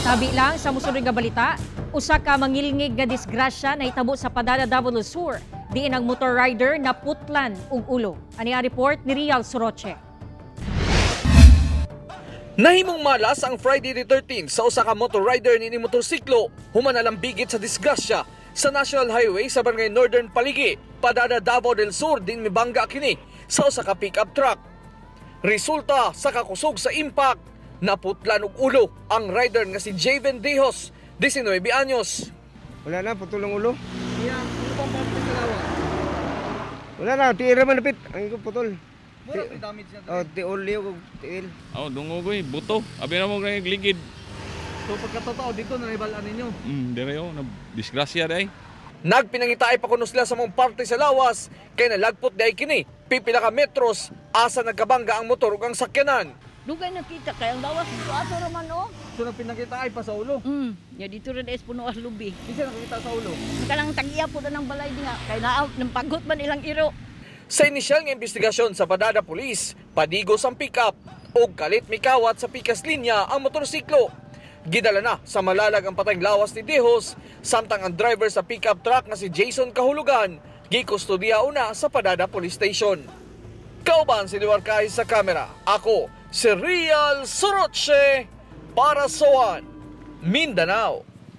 Tabi lang sa musunod nga balita, usa ka mangilngig nga disgrasya nahitabo sa Padada, Davao del Sur. Diin ang motor rider naputlan og ulo. Ani ang report ni Rial Soroche. Nahimong malas ang Friday the 13th sa usa ka motor rider niini motorsiklo human nalambigit sa disgrasya sa National Highway sa Barangay Northern Paligi, Padada, Davao del Sur, din mibangga kini sa usa ka pickup truck. Resulta sa kakusog sa impact, naputlan og ulo ang rider nga si Javen Dejos, 19 anyos. Wala na, putol ang ulo. Iya, ano pang parte sa lawas? Wala na, tiil naman napit. Ang iko putol. Mura may damage niya. Oh, tiul liyo, tiil. Oh, dungogoy, buto. Abi na mo ligid. So pagkatotoo dito na naibal-an ninyo. Dire oh, na disgrasya day. Nagpinangitaay pa kuno sila sa mga parte sa lawas kay nalagpot diay kini pipila ka metros asa nagkabangga ang motor ug ang sakyanan. Dugay nakita kay ang lawas dito ato raman oh. So nagpinangitaay pa sa ulo. Ya dito rin is puno as lubi. Kinsa nakakita sa ulo? Kalang tagiya po na ng balay dinga kay naa nang pagot man ilang iro. Sa inisyal nga investigasyon sa Padada Police, padigos ang pickup ug kalit mikawat sa pikas linya ang motorsiklo. Gidala na sa Malalag ang patayng lawas ni Dejos, samtang ang driver sa pickup truck nga si Jason Kahulugan gikustodiya una sa Padada Police Station. Kauban si Liwarkay sa kamera. Ako si Rial Soroche para sa One Mindanao.